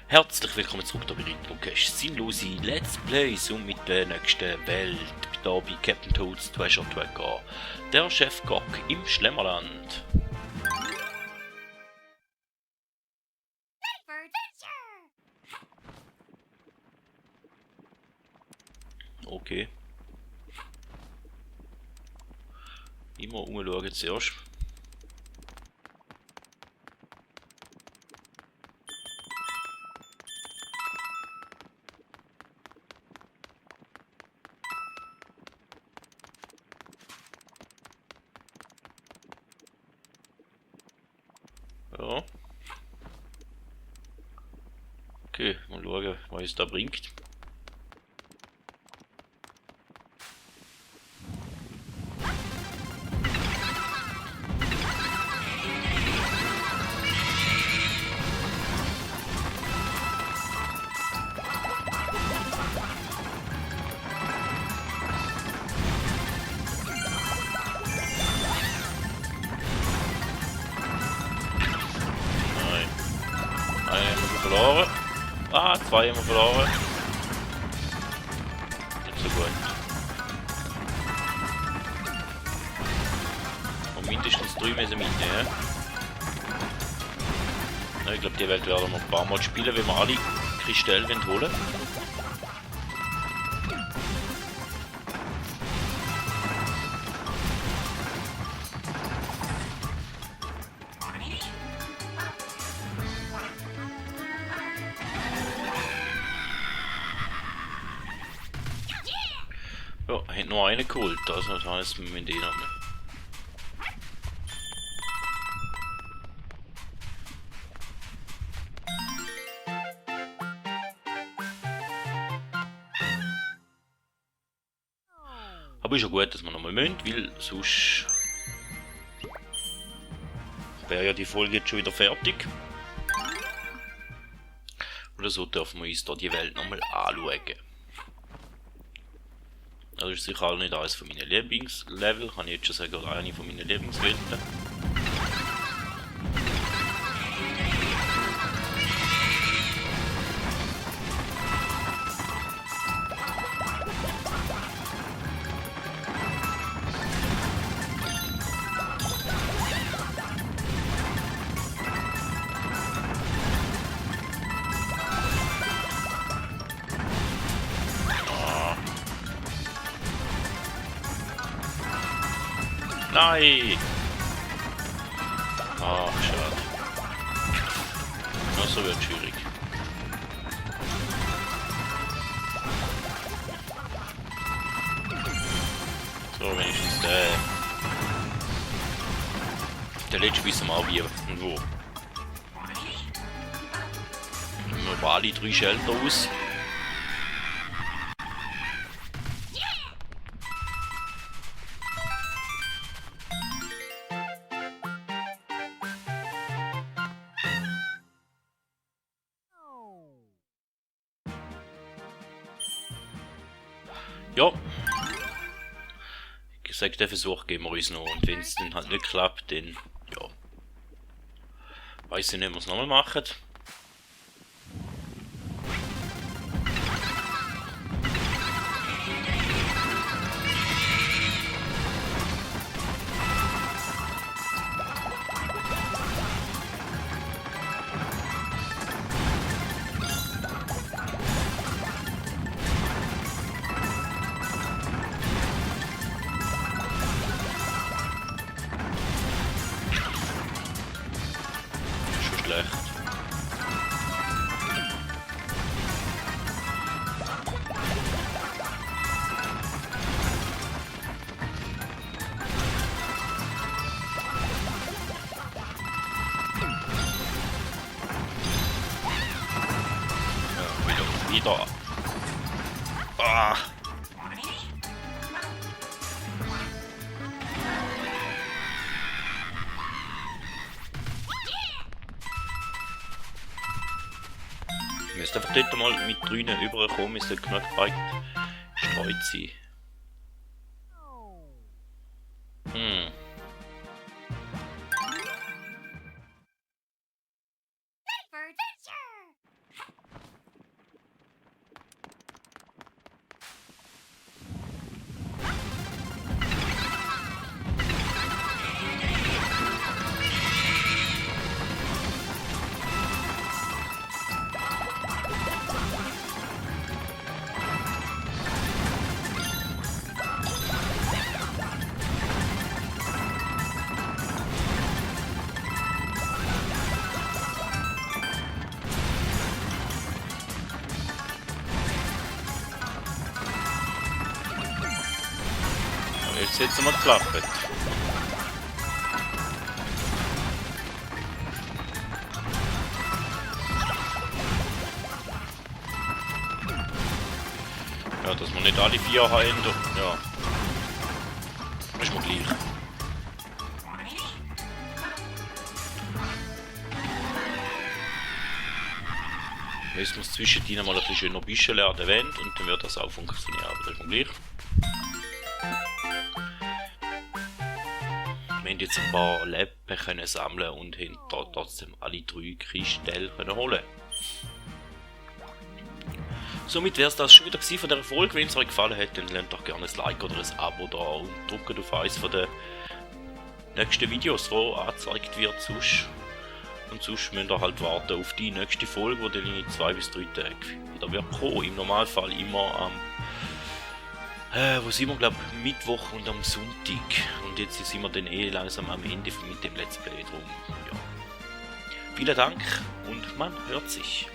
Herzlich willkommen zurück hier bei Retro-Cache. Sinnlose Let's Plays und mit der nächsten Welt. Hier bei Captain Toads Treasure Tracker. Der Chef Gok im Schlemmerland. Okay. Immer umschauen zuerst. Ja. Okay, mal schauen, was es da bringt. Verloren. Ah, zwei haben wir verloren. Nicht so gut. Und mindestens 3 müssen mitnehmen. Ja, ich glaube, die Welt werden wir ein paar Mal spielen, wenn wir alle Kristalle holen wollen. Ja, hat nur einen geholt, also das heißt, wir müssen den noch mehr. Aber ist ja gut, dass wir nochmal müssen, weil sonst wäre ja die Folge jetzt schon wieder fertig. Oder so dürfen wir uns da die Welt nochmal anschauen. Das ist sicher auch nicht eines von meinen Lieblingslevel, kann ich jetzt schon sagen, oder eine von meinen Lieblingswelten. Nein! Ah, schade. Na, so wird schwierig. So, wenigstens der letzte wissen wir auch wie und wo. Wir haben alle 3 Shelter aus. Ja. Ich sage, den Versuch geben wir uns noch. Und wenn es dann halt nicht klappt, dann ja. Weiß ich nicht, ob wir es nochmal machen. Schon schlecht. Ja, wieder. Ah. Ich müsste einfach dort mal mit 3 überkommen, müsste genug breit gestreut sein. Hm. Jetzt hätten wir geklappt. Ja, dass wir nicht alle 4 haben. Ja. Ist mir gleich. Müssen wir es zwischendrin mal ein bisschen schöner büscheln an der Wand und dann wird das auch funktionieren. Aber das ist mir gleich. Wir haben jetzt ein paar Leppen können sammeln und haben trotzdem alle 3 Kristalle können holen. Somit wäre es das schon wieder von dieser Folge. Wenn es euch gefallen hat, dann lasst doch gerne ein Like oder ein Abo da und drückt auf eines von den nächsten Videos, die angezeigt wird. Und sonst müsst ihr halt warten auf die nächste Folge, die dann in 2 bis 3 Tagen wieder wird kommen. Im Normalfall immer am wo sind wir, glaube ich, Mittwoch und am Sonntag. Und jetzt sind wir dann langsam am Ende mit dem Let's Play drum. Ja. Vielen Dank und man hört sich.